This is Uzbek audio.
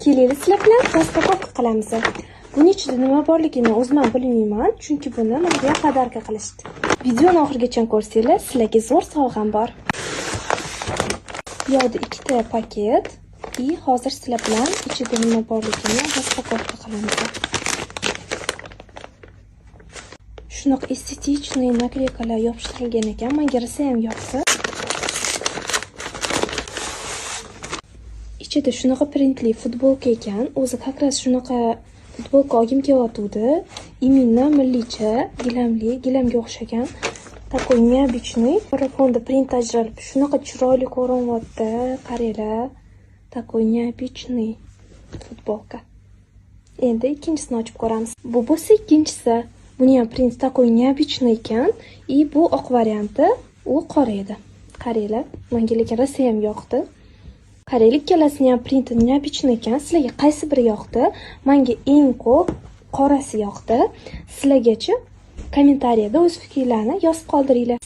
Kelinglar, sizlar bilan распаковка qilamiz. Buni ichida nima borligini o'zim ham bilmayman, chunki buni menga подарка qilishdi. Videoni oxirigacha ko'rsanglar, sizlarga zo'r sovg'am bor. Bu yoqda ikkita paket и hozir sizlar bilan ichida nima borligini распаковка qilamiz. Shunaqa эстетичный наклейка lar yopishtirilgan ekan, menga rosa ham yoqdi. Ichida shunaqa printli futbolka ekan. O'zi как раз shunaqa futbolka olgim kelyotgandi. Именно milliycha, gilamli, gilamga o'xshagan. Такой необычный. Qora fonda print ajralib, shunaqa chiroyli ko'rinyapti. Qaranglar. Такой необычный futbolka. Endi ikkinchisini ochib ko'ramiz. Bu bo'lsa ikkinchisi. Buni ham print такой необычный ekan. И bu oq varianti, u qora edi. Qaranglar, menga lekin rosa ham yoqdi. Qaranglar, ikkalasini ham printi необычный ekan. Sizlarga qaysi biri yoqdi? Menga eng ko'p qorasi yoqdi. Sizlargachi kommentariyada o'z fikringlarni yozib qoldiringlar.